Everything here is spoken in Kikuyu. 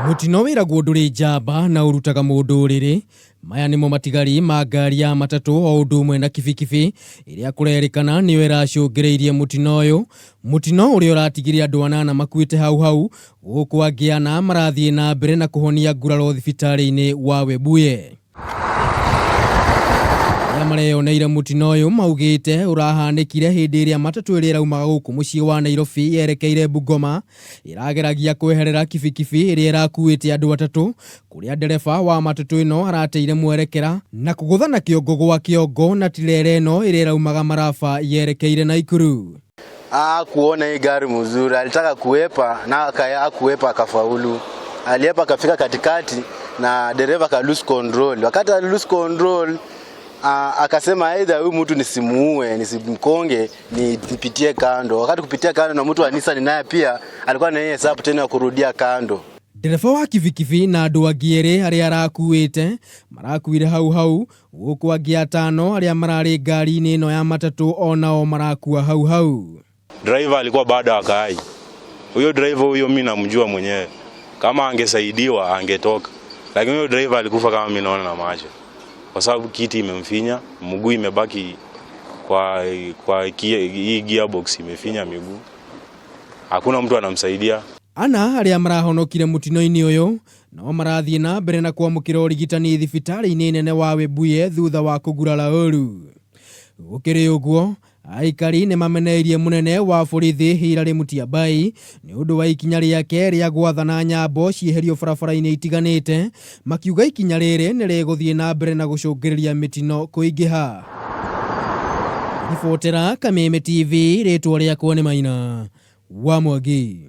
Mũtino wĩragwo ndũrĩ njamba na ũrutaga mũndũ ũrĩrĩ. Maya nĩmo matigari ma ngari ya matatũ o ũndũ ũmwe na kibikibi ĩrĩa kũrerĩkana nĩyo ĩracũngĩrĩirie mũtino ũyũ. Mũtino ũrĩa ũratigire andũ anana makuĩte hau hau gũkũ angĩ ana marathiĩ na mbere na kũhonia nguraro thibitarĩ-inĩ wa Webuye. Arĩa mareyoneire mũtino ũyũ maugĩte ũrahanĩkire hĩndĩ ĩrĩa matatũ ĩrĩa ĩraumaga gũkũ mũciĩ wa Nairobi yerekeire Bungoma ĩrageragia kweherera kibikibi ĩrĩa ĩrakuĩte andũ atatũ kũrĩa ndereba wa matatũ ĩno arateire mwerekera na kũgũthana kĩongo gwa kĩongo na tirera ĩno ĩrĩa ĩraumaga Maraba yerekeire Naikuru. Hakuona hii gari mzuri, alitaka kuepa na hakuepa akafaulu. Aliepa akafika katikati na dereva aka lose control. Wakati ali lose control akasema aidha huyu mtu nisimuue, nisimkonge, nipitie kando. Wakati kupitia kando na mtu wa Nissan naye pia alikuwa na yeye hesabu tena ya kurudia kando. Ndereba wa kibikibi na andũ angĩ erĩ arĩa arakuĩte marakuire hau hau gũkũ angĩ atano arĩa mararĩ ngari-inĩ ĩno ya matatũ onao marakua hau hau. Driver alikuwa bado akai. Huyo driver huyo mimi namjua mwenyewe. Kama angesaidiwa angetoka. Lakini huyo driver alikufa kama mimi naona na macho. Kwa sababu kiti imemfinya, mguu imebaki kwa hii gearbox imefinya miguu. Hakuna mtu anamsaidia. Ana arĩa marahonokire mũtino-inĩ ũyũ no marathiĩ na mbere na kwamũkĩra ũrigitani thibitarĩ-inĩ nene wa Webuye thutha wa kũgurara ũru. Gũkĩrĩ ũguo, aikari nĩ mameneirie mũnene wa borithi Hilary Mutyambai nĩ ũndũ wa ikinya rĩake rĩa gwathana nyambo cieherio barabara-inĩ itiganĩte, makiuga ikinya rĩrĩ nĩ rĩgũthiĩ na mbere na gũcũngĩrĩria mĩtino kũingĩha. Ribotera Kameme TV, rĩtwa rĩakwa nĩ Maina wa Mwangi.